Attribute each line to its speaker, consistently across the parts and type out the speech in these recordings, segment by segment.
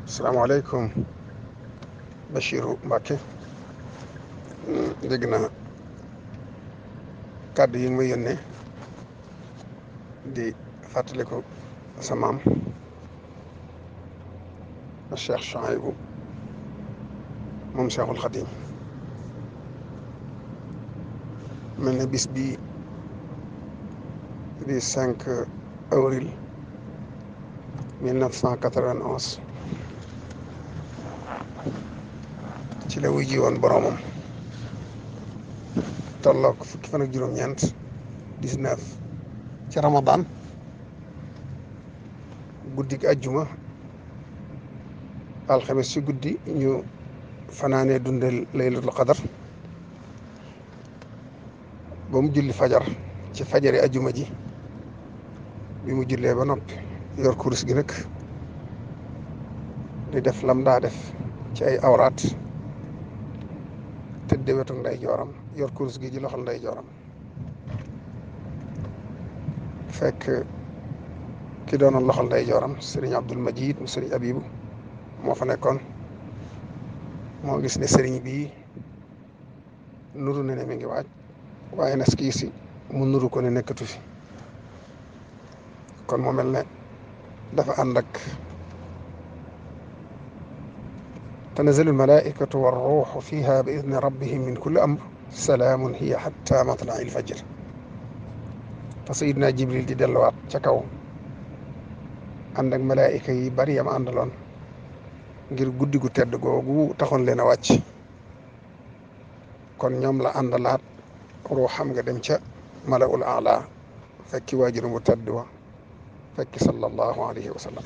Speaker 1: salaamaaleykum Bachirou Mbacke. Dégg naa kàddu yi nga may yónnee di fàttaliku sa maam Cheikh Chouaïbou moom Cheikhul Khadim. mel ne bis bii di 5 avril 1991 ci la wuy ji woon boromam, tolloog fukki fan ak juróom-ñeent 19 ci Ramadan, guddik ajjuma. alxames ci guddi ñu fanaanee dundal laylatul qadar ba mu julli fajar ci fajari ajjuma ji. bi mu jullee ba noppi yor kurus gi nag di def lam daa def ci ay awraat, tëdde wetu nday jooram yor kurus gi ci loxol nday jooram. fekk ki doonoon loxol nday jooram sëriñ Abdul Majid mu sëriñ Abibu moo fa nekkoon. moo gis ne sëriñ bii nuru na ne mi ngi waaj, waaye nas kii si mu nuru ko ne nekkatu fi. kon mu mel ne dafa ànd ak tanazzalu almalaikatu warruuxu fiha bi idni rabbihim min kulli amr salaamun hiya xatta matlai alfajr. fa sayidna Jibril di delluwaat ca kaw ànd ak malaayika yi bari yam àndaloon ngir guddi gu tedd googu taxoon leen a wàcc. kon ñoom la àndalaat ruuxam nga dem ca malaul aala fekki waajuram bu tedd wa, fekki sallallahu alayhi wa sallam.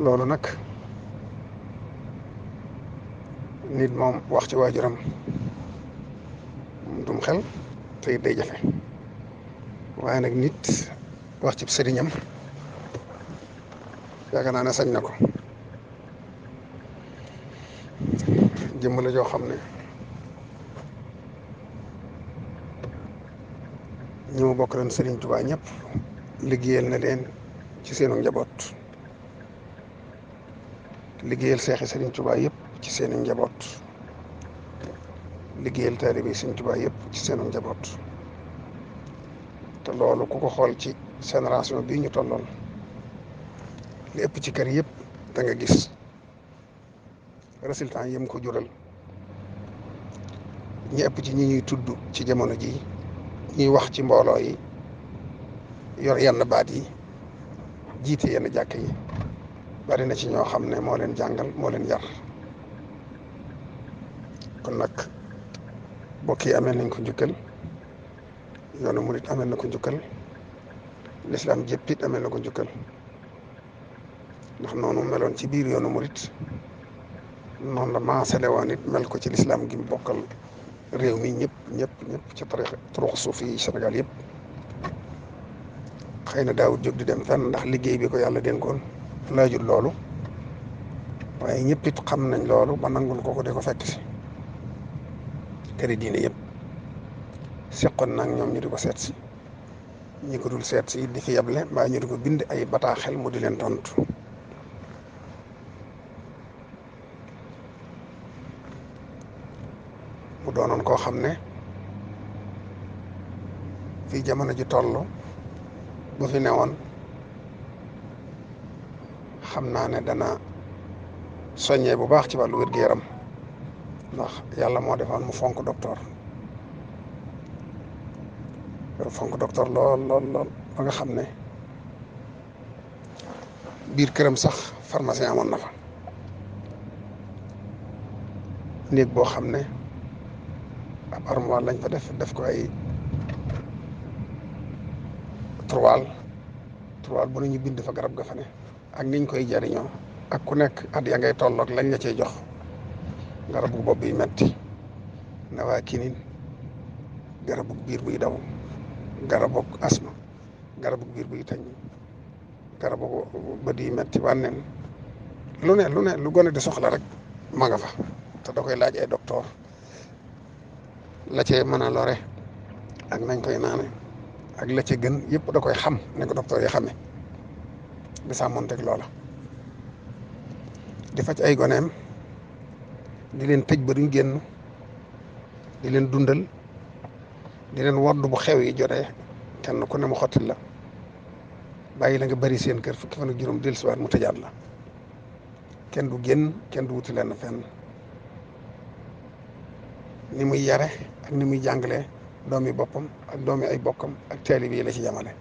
Speaker 1: loolu nag nit moom wax ci waajuram dum xel te it day jafe, waaye nag nit wax ci sëriñam yaakaar naa ne sañ na ko. jëmm la joo xam ne ñi mu bokk leen Sëriñ Tuubaa ñëpp liggéeyal na leen ci seenu njaboot, liggéeyal seexi Sëriñ Tuubaa yëpp ci seenu njaboot, liggéeyal taalibe Sëriñ Tuubaa yëpp ci seenu njaboot. te loolu ku ko xool ci génération bii ñu tolloon li ëpp ci kër yëpp da nga gis résultat yi mu ko jural. ñi ëpp ci ñi ñuy tudd ci jamono ji ñuy wax ci mbooloo yi, yor yenn baat yi, jiite yenn jàkk yi, bari na ci ñoo xam ne moo leen jàngal, moo leen yar. kon nag bokk yi amee nañ ko njukkal, yoonu murit amee na ko njukkal, lislaam jëppit amee na ko njukkal. ndax noonu meloon ci biir yoonu murit noonu la maasale woon it mel ko ci lislaam gi mu bokkal réew mi ñëpp ci turuq suuf yi Sénégal yëpp. xëy na daawut jóg di dem fenn ndax liggéey bi ko yàlla dénkoon laajut loolu, waaye ñëpp it xam nañ loolu ba nangul ko di ko fekk si. këri diine yëpp seqoon nag ñoom ñu di ko seet si, ñi ko dul seet si di fi yeble mbaa ñu di ko bind ay bataaxel mu di leen tontu. mu doonoon koo xam ne fii jamono ji toll bu fi newoon xam naa ne dana soññee bu baax ci wàllu wér-gu-yaram, ndax yàlla moo defoon mu fonk docteur lool ba nga xam ne biir këram sax pharmacien amoon na fa néeg boo xam ne ab armoire lañ fa def ko ay turwaal bu nañu bind fa garab ga fa ne ak niñ koy jariñoo, ak ku nekk at ya ngay tolloog lañ la cey jox. garabu bopp yi metti nawaa kinin, garabu biir buy daw, garabu asma, garabu biir buy tañ, garabu bët yi metti, wànneen, lu ne lu gone di soxla rek ma nga fa. te da koy laaj ay docteur la cee mën a lore ak nañ koy naane ak la ca gën yëpp da koy xam ne ko docteur yi xamee di sàmmonteeg loola di faj ay goneem di leen tëj ba duñ génn di leen dundal di leen wodd bu xew yi jotee kenn ku ne mu xottil la bàyyi la nga bari seen kër fukki fan ak juróom dellusiwaat mu tëjaat la kenn du génn kenn du wuti leen fenn ni muy yare ak ni muy jàngalee doomi boppam ak doomi ay bokkam ak taalibe yi la ci yamale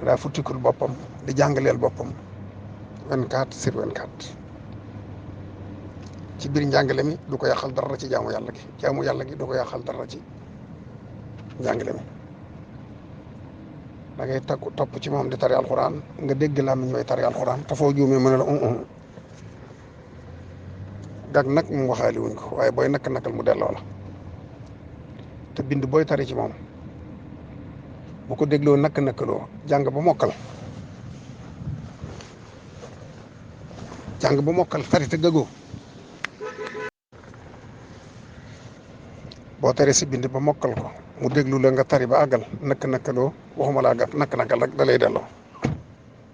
Speaker 1: daa futtikul boppam di jàngaleel boppam 24/24 ci biir njàngale mi du ko yàqal dara ci jaamu yàlla gi du ko yàqal dara ci njàngale mi da ngay topp ci moom di tari alxuraan nga dégg làmmiñ way tari alxuraan te foo juumee mu ne la gag nag mu waxaali wuñ ko waaye booy nakk-nakkal mu delloo la te bind booy tari ci moom bu ko dégloo nakk-nakkaloo jàng ba mokkal tari te gëgoo boo tari si bind ba mokkal ko mu déglu la nga tari ba àggal nakk-nakkaloo waxuma laa gàtt nakk-nakkal rek da lay delloo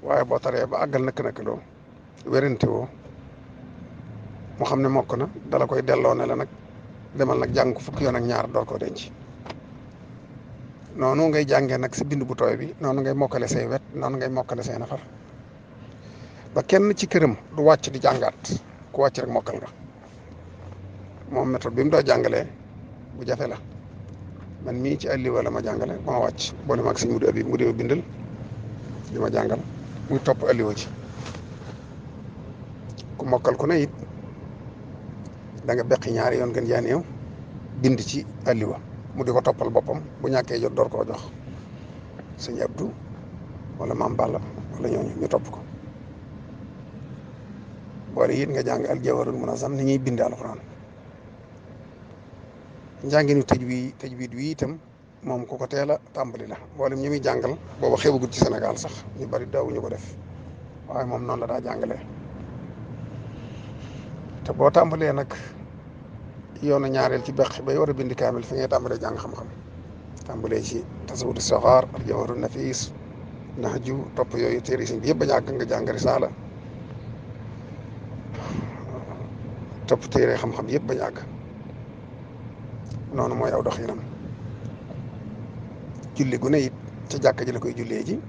Speaker 1: waaye boo taree ba àggal nakk-nakkaloo wérante woo mu xam ne mokk na dala koy delloo ne la nag demal nag jàng ko fukki yoon ak ñaar door koo denc noonu ngay jàngee nag si bind bu tooy bi noonu ngay mokkale say wet noonu ngay mokkale say nafar ba kenn ci këram du wàcc di jàngaat ku wàcc rek mokkal nga moom méthode bi mu doo jàngalee bu jafe la man mii ci àlli wala ma jàngale ba ma wàcc boole ma ak sëñ Mudu Abib mu di ma bindal di ma jàngal muy topp àlliwa ci ku mokkal ku ne it da nga beqi ñaari yoon gën jaa néew bind ci àlliwa mu di ko toppal boppam bu ñàkkee jot door koo jox sëñ Abdou wala maam Balla wala ñooñu ñu topp ko boole it nga jàng Al-Jawharul Munazzam ni ñuy bind alxuraan njànginu tajwiid wi itam moom ku ko teel a tàmbali la mboolem ñi muy jàngal booba xewagut ci Sénégal sax ñu bari daawuñu ko def waaye moom noonu la daa jàngalee te boo tàmbalee nag yoonu ñaareel ci beq bay war a bind kaamil fi ngay tàmbalee jàng xam-xam tàmbalee ci tasawudu saxaar ak jawharu nafiis nahju topp yooyu téere si bi yëpp ba ñàkk nga jàng risaala topp téere xam-xam yëpp ba ñàkk noonu mooy aw doxinam julli gu ne it ca jàkka ji la koy jullee ji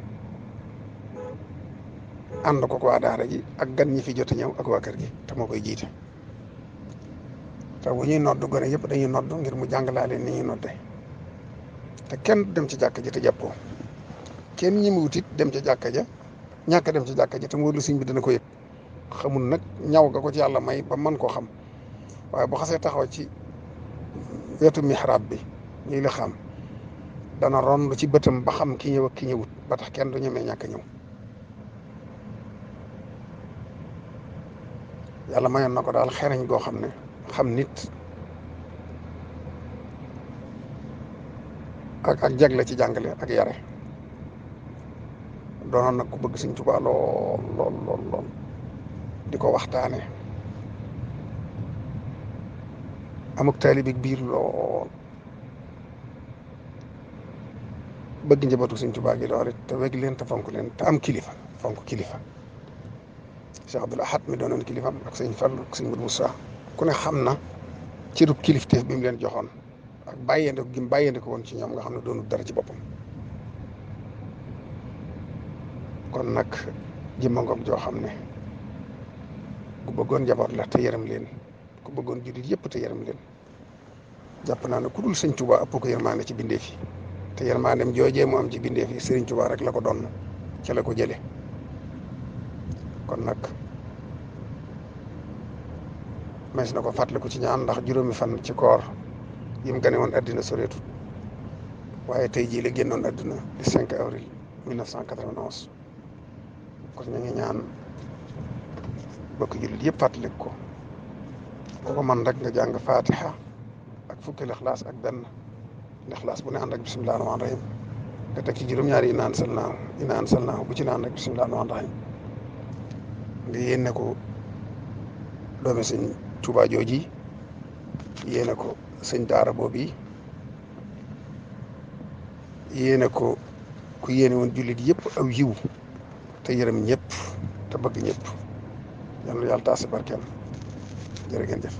Speaker 1: ànd ko waa daara ji ak gan ñi fi jot a ñëw ak waa kër gi te moo koy jiite te bu ñuy nodd gone yëpp dañuy nodd ngir mu jàngalaale ni ñuy nodde te kenn dem ci jàkka ji te jàppoo kenn ñi mu wutit dem ca jàkka ja ñàkk dem ci jàkka ji te wóorlu sëñ bi dana ko yëg xamul nag ñaw ga ko ci yàlla may ba mën koo xam waaye bu xasee taxaw ci wetu mihrab bi ñuy la xam dana rond ci bëtam ba xam ki ñëw ak ki ñëwut ba tax kenn du ñemee ñàkk ñëw yàlla mayoon na ko daal xereñ goo xam ne xam nit ak jagle ci jàngale ak yare doonoon nag ku bëgg Sëñ Tuubaa lool di ko waxtaane amuk taalibe biir lool bëgg njabootu Sëñ Tuubaa gi lool it te weg leen te fonk leen te am kilifa fonk kilifa Cheikh Abdoul Ahad mi doonoon kilifam ak sëñ Fallu ak sëñ Modou Moussa ku ne xam na ci rub kilifteef bi mu leen joxoon ak bàyyeendiku gi mu bàyyeendiku woon ci ñoom nga xam ne doonul dara ci boppam kon nag jëmma ngoog joo xam ne ku bëggoon njaboot la te yërëm leen ku bëggoon jullit yëpp te yërëm leen jàpp naa ne ku dul Sëñ Tuubaa ëpp ko yërmaande ci bindeef yi te yërmaandem joojee mu am ci bindeef yi Sëriñ Tuubaa rek la ko doon ca la ko jële kon nag mes na ko fàttaliku ci ñaan ndax juróomi fan ci koor yi mu gane woon addina soreetut waaye tey jii la génnoon adduna di 5 avril 1991 kon ñu ngi ñaan bokk jullit yëpp fàttaliku ko ku ko man rek nga jàng fatiha ak fukki lixlaas ak benn lixlaas bu ne ànd ak bisimilah rahmaan rahim nga teg ci juróom-ñaari inna anzalnaahu bu ci ne ànd ak bisimilah rahmaan rahim nga yéene ko doomi Sëñ Tuubaa jooji yéene ko sëñ daara boobu yéene ko ku yéene woon jullit yëpp aw yiw te yërëm ñëpp te bëgg ñëpp yal na yàlla taas si barkeem jërë ngeen jëf.